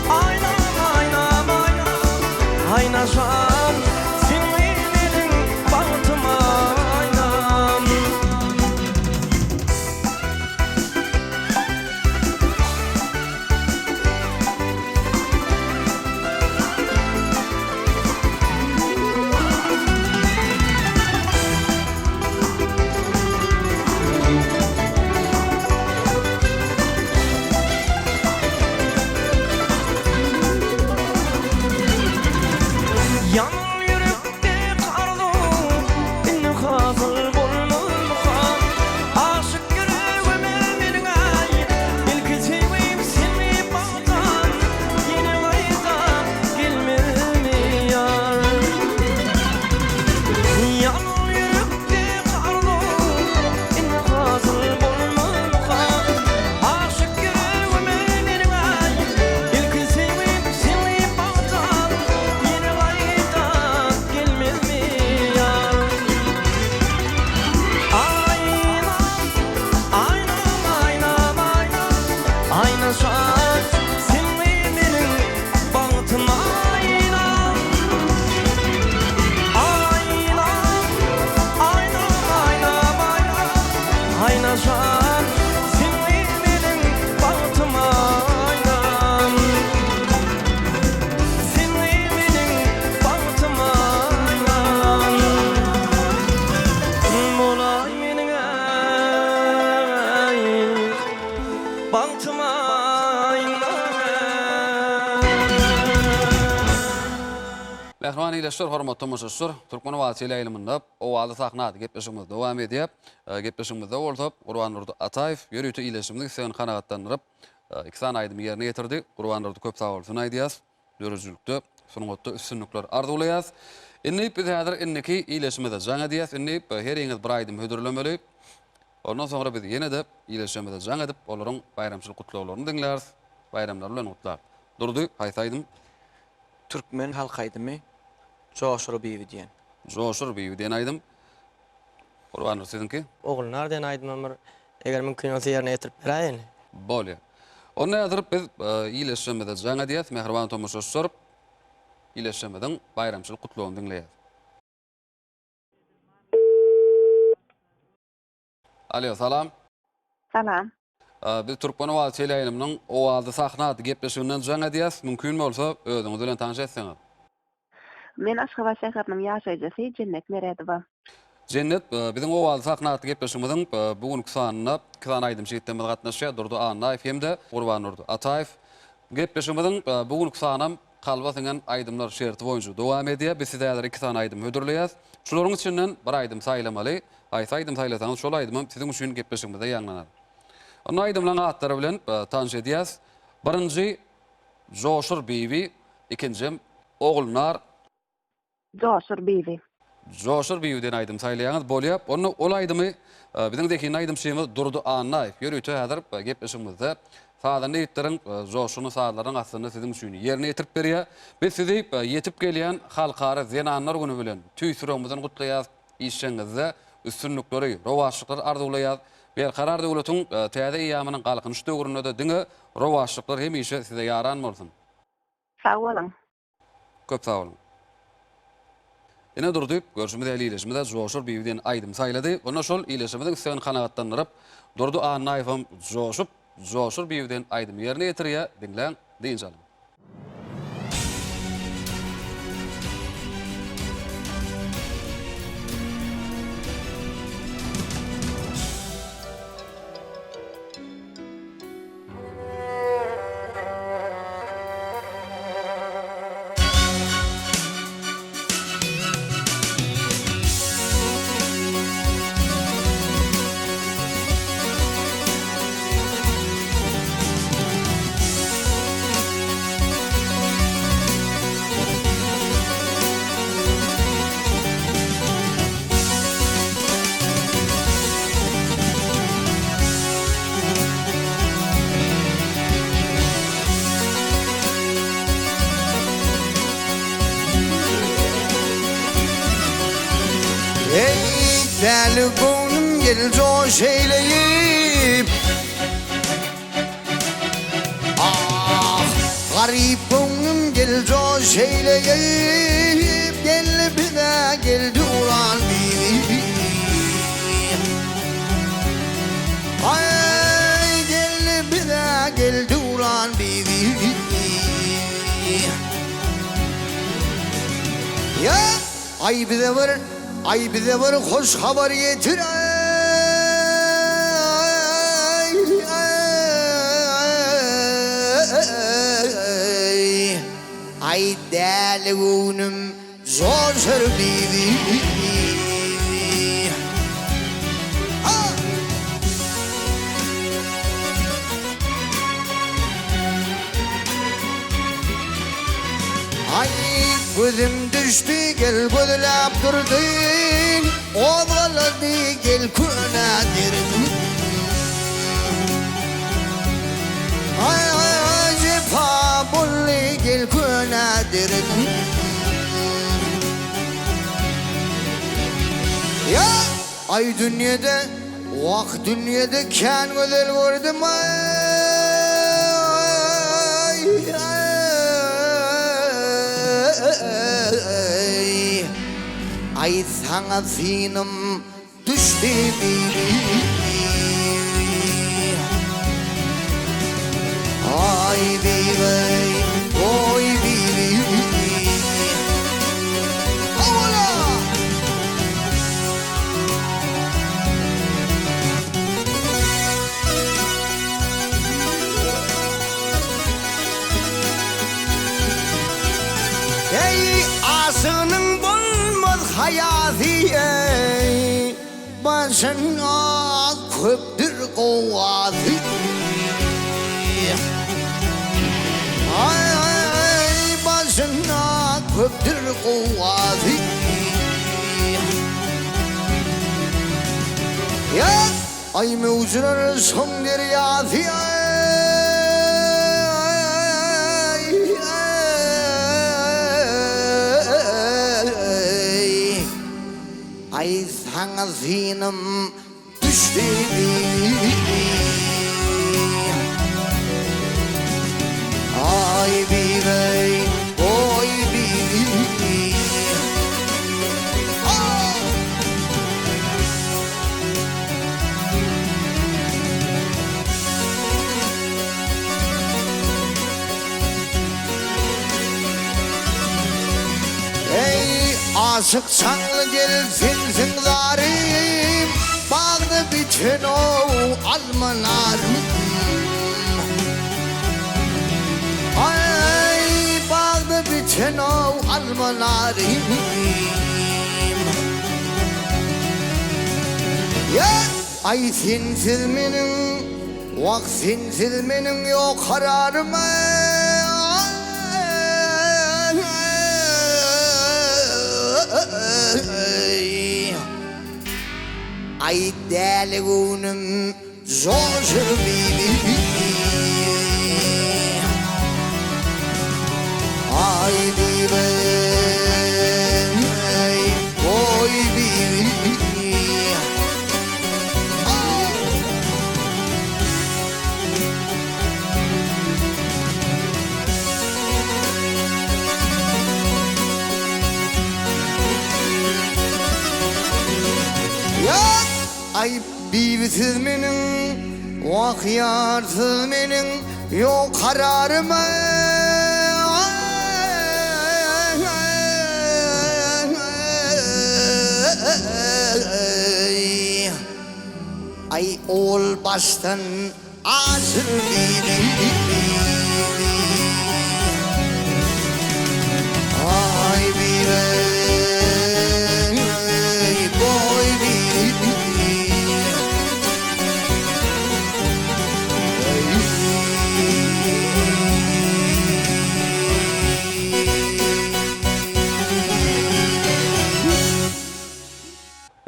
aýnam, aýnam, aýnam, aýna jan, sen meniň bagtym aýnam. Ýanan ýürekde arzuw indi hasyl bolmazmyka? Aşyk ýüregime meniň aý, ilki söýgim seni bagtam, ýene gaýtap gelmezmi ýar? Ýanan ýürekde arzuw indi hasyl bolmazmyka? Aşyk ýüregime meniň aý, ilki söýgim seni bagtam, ýene gaýtap gelmezmi ýar? Aýnam, aýnam, aýnam, aýnam, aýna jan, sen meniň bagtym aýnam. Aýnam, aýnam, aýnam, aýnam, aýna jan, sen meniň bagtym aýnam. Sen meniň bagtym aýnam. Bolaý meniň äý, bagtym aýnam. Mähriban ildeşler, hormatly tomaşaçylar, Türkmen owazy teleýaýlymynda Owazly sahna atly gepleşigimiz dowam edýär. Gepleşigimizde bolsa Gurbandurdy Ataýew ýörite ildeşimiziň islegini kanagatlandyryp, iki sany aýdymy ýerine ýetirdi. Gurbandurdy köp sag bolsun aýdýas. Döredijilikde, sungatda üstünlikler arzuwlaýas. Indi biz häzir indiki ildeşimize jaň edýäs. Indi heriňiz bir aýdym hödürlemeli. Ondan soňra biz ýene-de ildeşlerimize jaň edip, olaryň baýramçylyk gutlaglaryny diňläris. Baýramlary bilen gutlap. Durdy, haýsy aýdym? Türkmen halk aýdymy Joşur bibi diýen. Joşur bibi diýen aýdym. Gurbanguly siziňki? Ogulnar diýen aýdymam bir eger mümkin bolsa ýerine ýetirip beräýeli. Bolýar. Onda häzir biz ildeşlerimize jaň edýäs. Mähriban tomaşaçylar, ildeşlerimiziň baýramçylyk gutlagyny diňleýäs. Alo, salam. Salam. Biz Türkmen owazy teleýaýlymynyň Owazly sahna atly gepleşiginden jaň edýäs. Mümkin bolsa, özüňiz bilen tanyş etseňiz. Men Aşgabat şäheriniň ýaşaýjysy Jennet Meredowa. Jennet, biziň Owazly sahna atly gepleşigimiziň bu günki sanynda iki sany aýdymçy ýigitlerimiz gatnaşýar, Durdy Annaýew hem-de Gurbandurdy Ataýew. Gepleşigimiziň bu günki sanam Kalba siňen aýdymlar şerti boýunça dowam edýär. Biz size häzir iki sany aýdym hödürleýäs. Şularyň içinden bir aýdym saýlamaly. Haýsy aýdym saýlasaňyz, şol aýdymam siziň üçin gepleşigimizde ýaňlanar. Onda aýdymlaryň atlary bilen tanyş edýäs. Birinji Joşur bibi. Ikinjem Ogulnar. Joşur bibi. Joşur bibi diýen aýdymy saýlaýaňyz. Bolýa. Onda ol aýdymy biziň zehinli aýdymçymyz Durdy Annaýew ýörite häzir gepleşigimizde sazanda ýigitleriň joşgunly sazlarynyň astynda siziň üçin ýerine ýetirip berýär. Biz sizi ýetip gelýän Halkara zenanlar güni bilen tüýs ýüregimizden gutlaýarys. Işjeňizde üstünlikleri, rowaçlyklary arzuwlaýarys. Berkarar döwletiň täze eýýamynyň Galkynyş döwründe-de diňe rowaçlyklar hemişe size ýaran bolsun! Sag boluň. Köp sag boluň. Ine Durdy, görşümiz ýaly ildeşimiz-ä Joşur bibi diýen aýdymy saýlady. Onda şol ildeşimiziň islegini kanagatlandyryp, Durdy Annaýewem joşup, Joşur bibi diýen aýdymy ýerine ýetirýär. Diňläň, dynç alyň. Eý, däli göwnüm gel joş eýleýip. Ah, garyp göwnüm gel joş eýleýip, Gel bize gel Duran bibi. Aý, gel bize gel Duran bibi. Ýa, aý bize bir, aý bize bir hoş habar ýetir aý, aý, aý däli göwnüm Joşar bibi. Ha! Aý, gözüm düşdi, gel gözläp durdy, Gozgalady gel köne derdim. Aý, aý, jepa boldy gel köne derdim. Ýa, aý dünýede, wah dünýede kän gözel gördüm aý, aý, aý saňa synym Düşdi bibi Aý bibi Oý bibi Howala! Eý, aşygynyň bolmaz haýasy, eý, Başynda köpdür gowgasy. Aý, başynda köpdür gowgasy. Aý möwjürer şoň derýasy Aý Aý saňa synym düşdi Aý bibi oý bibi Eý, aşyk çaňly gel sensiň zarym, Bagda biten-ow alma narym. Aý, bagda biten-ow alma narym. Aý sensiz meniň, wah sensiz meniň ýok kararym. Aý däli göwnüm joşur bibi. Aý bibi oý bibi. Ýat! Aý, bibi siz meniň, wah ýar siz meniň, ýok kararym eý. Aý, ol başdan Aşyr bibi Aý bibi Boý bibi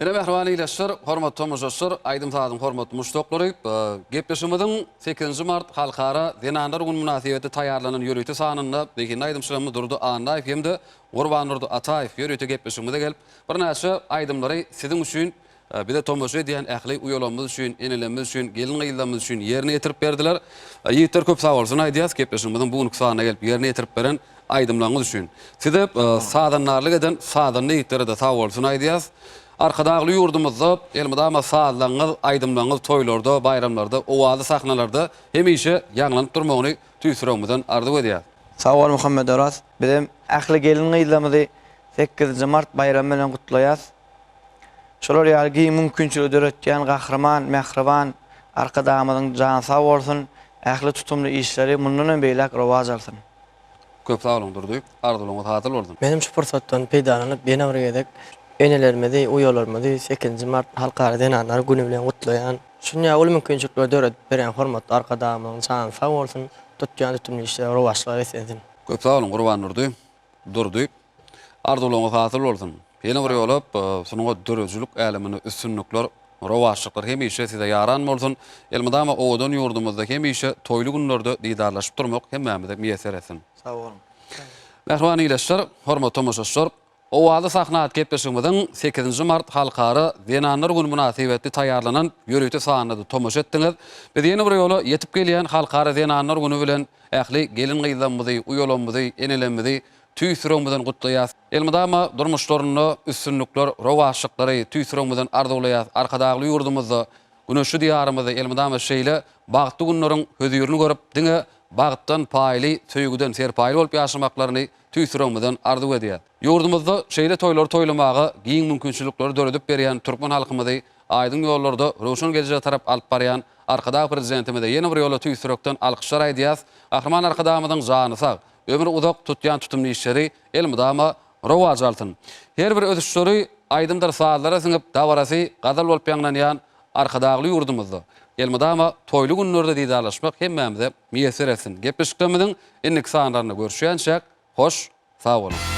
Ine mähriban ildeşler, hormatly tomaşaçylar, aýdym-sazyň hormatly muşdaklary, gepleşigimiziň sekizinji mart Halkara zenanlar güni mynasybetli taýýarlanan ýörite sanynda zehinli aýdymçylarymyz Durdy Annaýew hem-de Gurbandurdy Ataýew ýörite gepleşigimize gelip, birnäçe aýdymlary siziň üçin, bize tomaşa edýän ähli uýalarymyz üçin, enelerimiz üçin, gelin-gyzlarymyz üçin ýerine ýetirip berdiler. Ýigitler köp sagbolsun aýdýas, gepleşigimiziň bu günki sanyna gelip ýerine ýetirip beren aýdymlaryňyz üçin. Size sazandarlyk eden sazanda ýigitlere-de sagbolsun aýdýas. Arkadagly ýurdumyzda elmydama sazlaryňyz, aýdymlaryňyz toýlarda, baýramlarda, owazly sahnalarda hemişe ýaňlanyp durmagyny tüýs ýüregimizden arzuw edýäs. Sag bol Muhammedoraz. Bizem ähli gelin-gyzlarymyzy sekizinji mart baýramy bilen gutlaýas. Şolar ýaly giň mümkinçiligi döretýän Gahryman, mähriban Arkadagymyzyň jany sag bolsun, ähli tutumly işleri mundan hem beýläk rowaç alsyn. Köp sag boluň Durdy. Arzuwlaryňyz hasyl bolsun. Menem şu pursatdan peýdalanyp ýene bir gezek enelerimizi, uýalarymyzy sekizinji mart Halkara zenanlar güni bilen gutlaýan. Şunýa uly mümkinçilikleri döredip berýän hormatly Arkadagymyzyň jany sag bolsun, tutýan tutumly işleri rowaçlyga beslensin. Köp sag boluň Gurbandurdy. Durdy. Arzuwlaryňyz hasyl bolsun. Ýene bir ýola sungat döredijilik äleminde üstünlikler, rowaçlyklar hemişe size ýaran bolsun. Elmydama owadan ýurdumyzda hemişe toýly günlerde didarlaşyp durmak hemmämize miýesser etsin. Sag boluň. Mähriban ildeşler, hormatly tomaşaçylar, Owazly sahna atly gepleşigimiziň sekizinji mart Halkara zenanlar güni mynasybetli taýýarlanan ýörite sanyna-da tomaşa etdiňiz. Biz ýene bir ýola ýetip gelýän Halkara zenanlar güni bilen ähli gelin-gyzlarymyzy, uýalarymyzy, enelerimizi tüýs ýüregimizden gutlaýas. Elmydama durmuşlarynda üstünlikler, rowaçlyklary tüýs ýüregimizden arzuwlaýas. Arkadagly ýurdumyzda, güneşli Diýarymyzda elmydama şeýle bagtly günleriň hözirini görüp, diňe bagtdan paýly, söýgüden serpaýly bolup ýaşamaklaryny tüýs ýüregimizden arzuw edýäs. Ýurdumyzda şeýle toýlary toýlamaga giň mümkinçilikleri döredip berýän türkmen halkymyzy aýdyň ýollarda röwşen geljege tarap alyp barýan Arkadag Prezidentimize ýene bir ýola tüýs ýürekden alkyşlar aýdýas. Gahryman Arkadagymyzyň jany sag, ömri uzak, tutýan tutumly işleri elmydama rowaç alsyn. Her bir ösüşleri aýdymdyr sazlara siňip, dabarasy gazal bolup ýaňlanýan Arkadagly ýurdumyzda elmydama toýly günlerde didarlaşmak hemmämize miýesser etsin. Gepleşiklerimiziň indiki sanlarynda görüşýänçäk, hoş sag boluň!